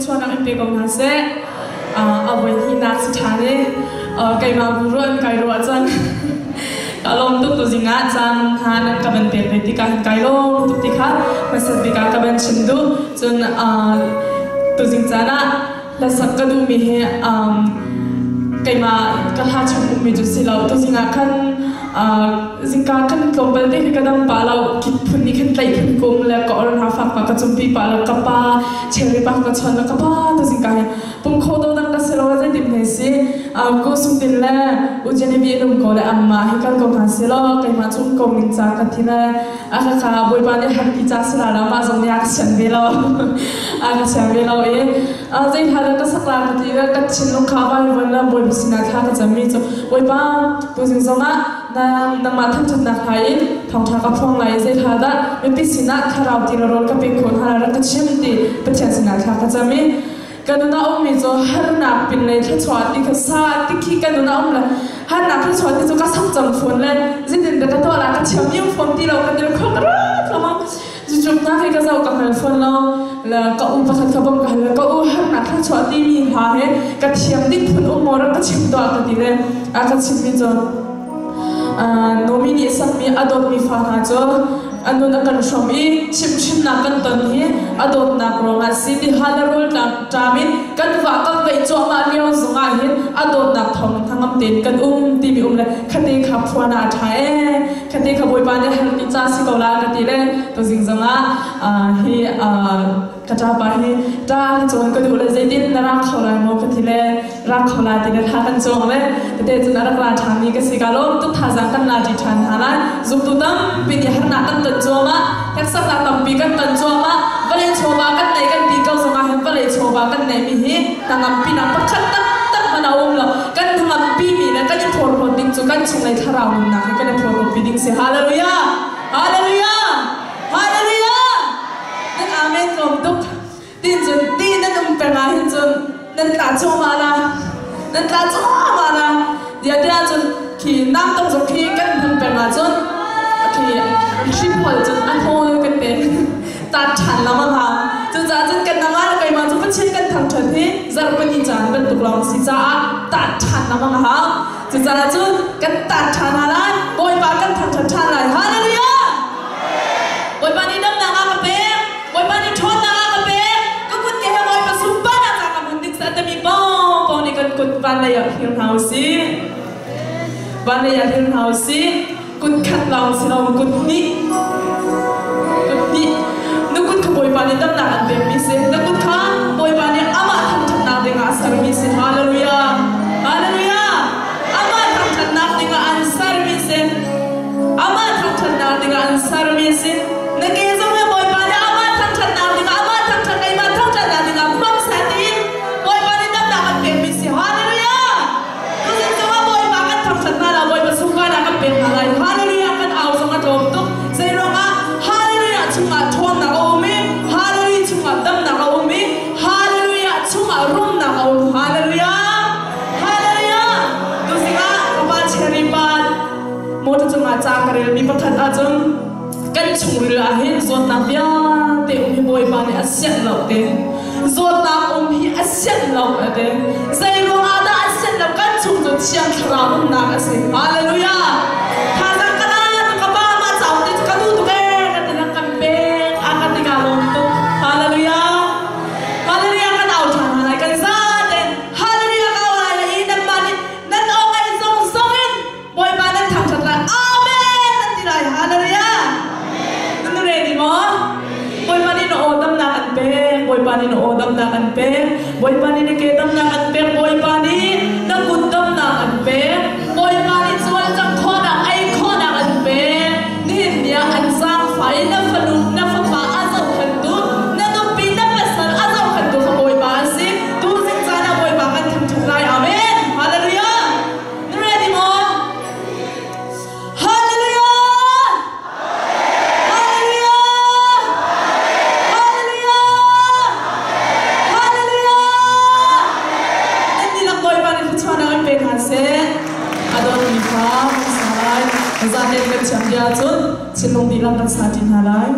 thluachuahnak in pe ko hna seh. A voi hnihnak si ṭhan i keimah bu ruah in kai ruah cang. Ka lawm tuk tu zingah caan hna nan ka van pek ve tikah hin kai lawm tuk ti kha hmasat bik ah ka van chim duh. Cun tuzing caan ah hlasak ka duhmi hi keimah ka hla chung ummi cu si lo. Tuzing ah khan zingka kan tlawmpal te khi ka dam pah lo kit phun nih khan tlaih phun kum le ka or hna fak pa ka cumpi pah lo ka pa cherry pa ka chon le ka pa tuzing ka hi pum kho do dang ka si lo zeitin hme si ko sung tin le u Genevieve num ko le amma hi kal ko hna si lo keimah cu um ko ning ca ka thi le a ka kha bawipa nih har pi ca si la lo mah zong nih a ka sian ve lo a ka sian ve lo i zei hla dah ka sak la ka ti le ka thinlung kha vai von le bawipa sinah thla ka cam mi cu bawipa tuzing zongah nangmah thangṭhatnak hla in thawngṭha ka phuang lai i zei hla dah mipi sinah thlarau ti rawl ka pek khawh hna rak ka chim ti Pathian sinah thla ka cam i ka nun ah ummi cu harnak pinlei thluachuah ti kha sa ti khi ka nun ah um le harnak thluachuah ti cu ka sak cang fawn le zeitin dah ka tuah la ka thiam yum fawn ti lo ka til kho ka rat lama cucuk na khi ka zoh ka hngal fawn lo le ka u pakhat ka bom ka hal le ka u harnak thluachuah ti mi hla he ka thiam ding phun um maw rak ka chim tuah ka ti le a ka chim mi cu Nomi nih sakmi a dawtmi fa hna cu a nun a kan hrawm i chimhhrinnak kan ton hi a dawtnak ruangah si ti hal le rawl ṭam in kan vah kan veih cuahmah lio zongah hin a dawtnak thawng in hnangam tein kan um timi um le khate kha phuan ah a ṭha ee khate kha Bawipa nih hal ti ca si ko la ka ti le tuzing zongah hi ka ṭapa hi ṭa ka cawn ka duh le zeitin na rak kho lai maw ka ti le rak kho lai ti le thla kan cawng le tete cun a rak la ṭhanmi ka si ka lawm tuk thazaang kan la ṭi ṭhan hna lai zumtu tampi nih harnak kan ton cuahmah hneksaknak tampi kan ton cuahmah vawlei chawva kan nei kan ti ko zongah hin vawlei chawva kan neimi hi hnangampi nak pakhat taktak hmanh a um lo kan hnangampi mi le kan i phorhlawt ding cu kan chunglei thlarau nunnak hi kan i phorhlawtpi ding si hallelujah hallelujah hallelujah Nan amen tlawm tuk. Tin cun ti nan um peng ah hin cun nan tla cuahmah la. Nan tla cuahmah la. Dia tiah cun khi nam tong zong khi kan hmun peng ah cun khi hrimual cun a hawl kan te tat ṭhan lam a hau. Cucaah cun kan nangah le keimah cu Pathian kan thangṭhat hi zarhpini caan bantuk lawng si caah tat ṭhan lam a hau. Cucaah cun kan tat ṭhan hna lai. Bawipa kan thangṭhat ṭhan lai. Hallelujah! Bawipa nih damnak a ka pek. Bawipa nih ṭhawnnak a ka pek. Ka kut ke he Bawipa sunparnak ca ka hmun ding sa timi pawng nih kan kut van lei ah hlir hna u sih. Van lei ah hlir hna u sih. Kut khat lawng si lo kut hnih. Kut hnih. Na kut kha Bawipa nih damnak an pekmi si. Na kut kha Bawipa nih amah thangṭhatnak dingah a sermi si. Hallelujah. Hallelujah. Amah thangṭhatnak dingah an sermi si. Amah thangṭhatnak dingah an sermi a si. Na ke zong hi Bawipa nih amah thangṭhatnak dingah, amah thangṭhat keimah thangṭhatnak dingah hmang seh tiin Bawipa nih damnak an pekmi si. Hallelujah! Tuzing zongah Bawipa kan thangṭhat hna la, Bawipa sunparnak kan pek hna lai. Hallelujah kan au zong a tlawm tuk. Zeiruangah Hallelujah chungah ṭhawnnak a um i Hallelujah chungah damnak a um i Hallelujah chungah rumnak a um. Hallelujah! Hallelujah! Tuzing ah ka pa cherry pan Motor cungah ca ka relmi pakhat ahcun kan chungril ah hin zawtnak vialte um hi Bawipa nih a sianh lo te. Zawtnak um hi a sianh lo a ti. Zei ruangah dah a sianh lo? Kan chung cu Thiang Thlarau umnak a si. Hallelujah! Thazaang ka la tu ka pa mah cauk te cu ka duh tuk ee ka ti lang kan pek a ka ti ka lawm tuk. Hallelujah! Hallelujah kan au ṭhan hna lai kan zaten Hallelujah ka au lai le i nanmah nih nan aw ngaih zongzong in Bawipa nan thangṭhat lai. Amen nan ti lai. Hallelujah. Nan ready maw? Bawipa nih na aw damnak an pek. Bawipa nih na aw damnak an pek. Bawipa nih na ke damnak an pek. Bawipa nih na kut damnak an pek. Bawipa nih cawlcangh khawhnak, ei khawhnak an pek. Nihin ni ah an zaangfah i na fanu, na fapa a zohkhenhtu, na nupi, na pasal a zohkhenhtu kha Bawipa an si. Tuzing caan ah Bawipa kan thangṭhat lai. Amen. Hallelujah. Na ready maw? Hallelujah! Hallelujah! Hallelujah! Hallelujah! Nan dihlak Bawipa nih thluachuahnak in pe hna seh. A dawtmi kha kan sa lai. Zaten kan thiam bia cun thinlung dihlak kan sa ṭi hna lai.